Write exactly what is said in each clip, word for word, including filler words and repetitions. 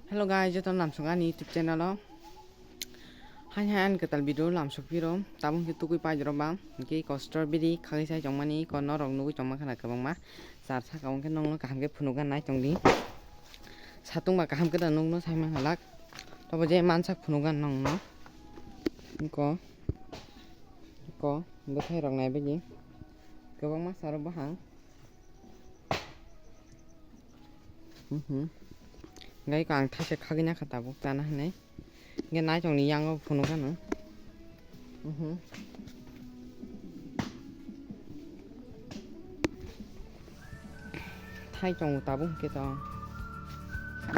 Hello guys, joto lamsok ani YouTube channel o. Hai hai ani kwtal video lamsok piro. Tabuk khe tukui pai jora ba. Hwnkhe ko strawberry khagwi sai tongmani, ko norok nugui tongma khana kwbangma. Char saka hwnkhe nokno kaham khe phunukna nai tongdi. Satung ba kaham khe da nokno sai man halak. Tobo je mansak phunukna nokno. Ko, ko bwthai rok nai bagwi. Kwbangma saro bahang. Mhm. Gai ko ang thaisa khagwi nakha tabuk chana hinwi. Hwnkhe naitongni yango phunukgano. Mhm. Thai tongo tabuk hwnkhe to.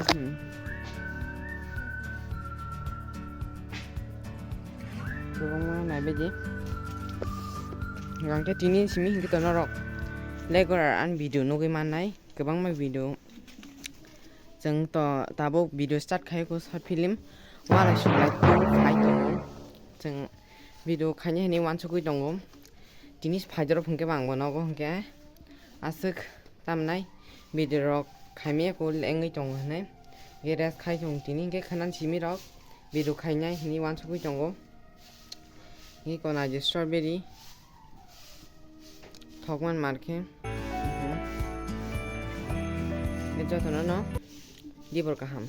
Mhm. Kwbangma naibaidi. Hwnkhe tini simi hwnkhe to norok legorar ani video nugwi mannai. Kwbangma video. Chwng to tabuk video start khai ko short film. Walai suklai phai tongo. Chwng video khaina hinwi uansukwi tongo. Tini phaijaro hwnkhe bang bo nogo hwnkhe aswk tamnai video rok khaimya ko lengwi tongo hinwi. Hwnkhe rest khai tongo tini hwnkhe khwnani simi rok video khainai hinwi uansukwi tongo. Hwnkhe kona je strawberry. Thokman markhe. Mhm. Jotono no dibor kaham.